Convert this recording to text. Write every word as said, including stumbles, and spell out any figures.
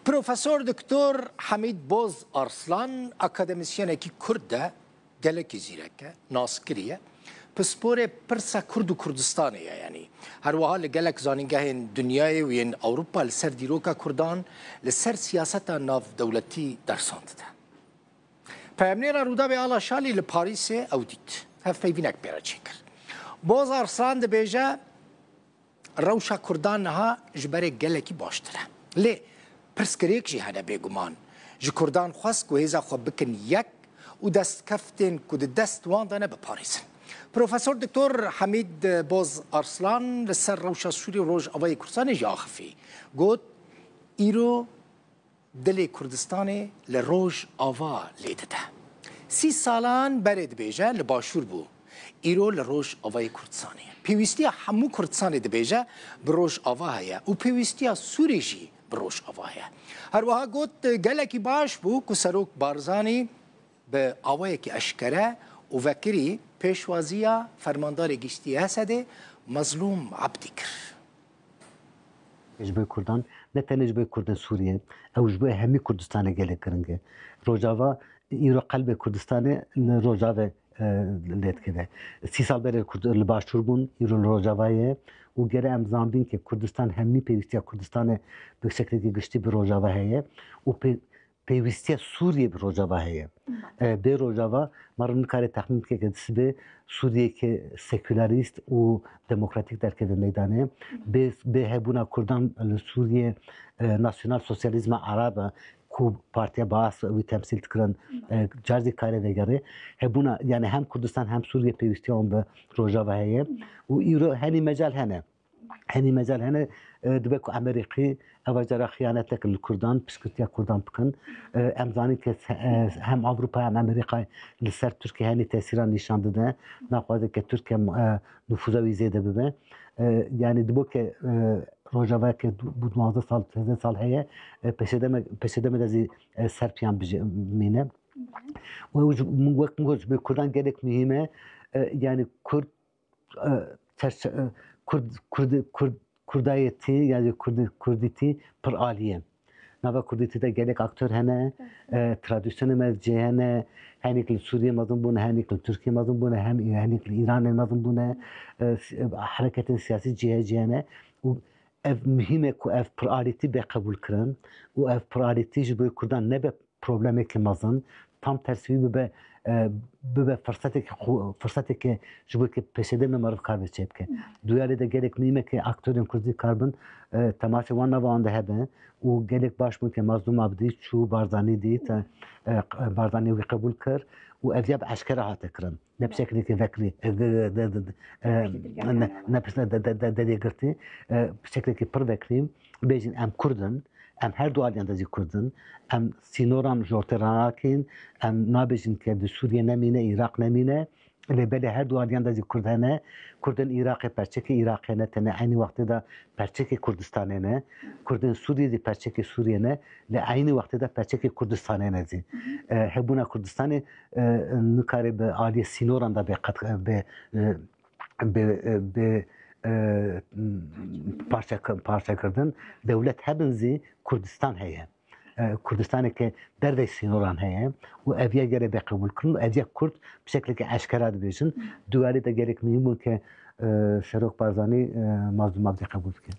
Profesor Doktor Hemîd Boz Arslan, akademisyenekî Kurd e, gelekî zîrek e, naskirî ye. Pisporê pirsa Kurd û Kurdistanê ye, yanî her wiha li gelek zanîngehên dinyayê û yên Ewropa li ser dîroka Kurdan, li ser siyaseta navdewletî dersan dide. Peyamnêra Rûdawê Ala Şalî li Parîsê ew dît. Hevpeyvînek pê re çêkir. Boz Arslan dibêje, rewşa Kurdan niha ji berê gelekî baştir e. Lê pirsgirêk jî hene bêguman. Ji Kurdan xwest ku hêza xwe bikin yek û destkeftên ku di dest wan de ne biparêzin. Profesor Doktor Hemîd Boz Arslan li ser rewşa Sûrî û Rojavayê Kurdistanê jî axifî. Got, îro dilê Kurdistanê li Rojava lê dide. Sî salan berê dibêje li Başûr bû. Îro li Rojavayê Kurdistanê ye. Pêwîstiya hemû Kurdistanê dibêje bi Rojava heye û pêwîstiya Sûrê jî bi Rojava heye. Her wiha got, gelekî baş bû ku Serok Barzanî bi awayekî eşkere û vekirî pêşwaziya Fermandarê Giştî Esedê Mezlûm Ebdî kir. Ji bo Kurdan, ne tenê ji bo Kurdên Sûriyê, ew ji bo hemî Kurdistanê gelek giring e. Rojava îro qelbê Kurdistanê li Rojavê e, lê dikeve. Sî sal berê Kurd li Başûr bûn, îro li Rojava ye û gere em zanbîn ke Kurdistan hemî pêwîstiya Kurdistanê bi şeklekî giştî bi Rojava heye û pê- pêwîstiya Sûriyê bi Rojava heye. E, bê Rojava, meriv nikare texmîn bike ke di sibê Sûriyeke sekularîst û demokratîk derkeve meydanê. Bê, bê hebûna Kurdan li Sûriyê, e, nasyonal sosyalîzma Arab e, ku Partiya Baas wî temsîl dikirin, e, car zî kare vegerê. Hebûna, yani hem Kurdistan hem Sûriye pêwîstiya wan bi Rojava heye û îro henî mecal hene. Henî mecal hene, e, dibe ku Amerîkî eva cara xiyanetek li Kurdan, piştgirtiya Kurdan bikin. E, em zanîn ke se- e, hem Ewropa hem Amerîka li ser Tirkiye henî tesîran nîşan dide. Naxwaze ke Tirkiye, e, nufûza wî zêde bibe. E, yani dibo ke, e, Rojava ke du- bu duwazdeh sal, sêzdeh sal heye, e, peşedeme, peşedeme de zî, e, ser piyan bije- mîne. Û ew ji, wek min got, ji bo Kurdan gelek muhîm e. E, yani Kurd, e, çerçe- e, Kurd, Kurd, Kurd, Kurdayetî, yani Kurd, Kurdîtî pir alî ye. Nava Kurdîtî de gelek aktör hene, e, tradisyonê me cê hene, henîk li Sûriyê mezin bûne, henîk li Tirkiyê mezin bûne, hem henîk li Îranê mezin bûne, e, s- e, hereketên siyasî cihê cihê hene û ev muhîm e ku ev pluralîtî be qebûl kirin û ev pluralîtî ji bo Kurdan nebe problemeke mezin, tam tersî wî bibe, e, bibe firseteke xwe- firseteke ji bo ke pêşedemê meriv kar be çêbike. Duyarê de gelek muhîm e ke aktorên Kurdî karbin, e, temaşê wan nava wan de hebe û gelek baş bûn ke Mazlûm Abdî çû Barzanî dît, e, e, Barzanî wî qebûl kir û ev ya bi eşkere hate kirin. Ne bi şekleke vekrî, e, de- de- de- de- e, ne ne bi şekle de- de- de- derê girtî, e, bi şekleke pir vekrî bêjin em Kurd in, em her du aliyan de zî Kurd in, em sînoran ji ortê ranakîn, em nabêjin ke di Sûriye nemîne, Îraq nemîne, lê belê her du aliyan de zî Kurd hene. Kurdên Îraqê perçekê Îraqê ne, tenê eynî wextê de perçekê Kurdistanê ne. Kurdên Sûriyê zî perçekê Sûriyê ne, lê eynî wextê de perçekê Kurdistanê ne zî. E, hebûna Kurdistanê, e, nikare bi aliyê sînoran de bê qet-, bê, e, bê, e, bê, e, parçe, parçekirdin. Dewlet hebin zî Kurdistan heye. E, Kurdistaneke dervey sînoran heye û ev ya gere bê qebûlkirin û ev ya Kurd bi şekleke eşkera dibêjin. Duwarê de gelek muhîm bûn ke, e, Serok Barzanî, e, Mazlûm Abdî qebûl bike.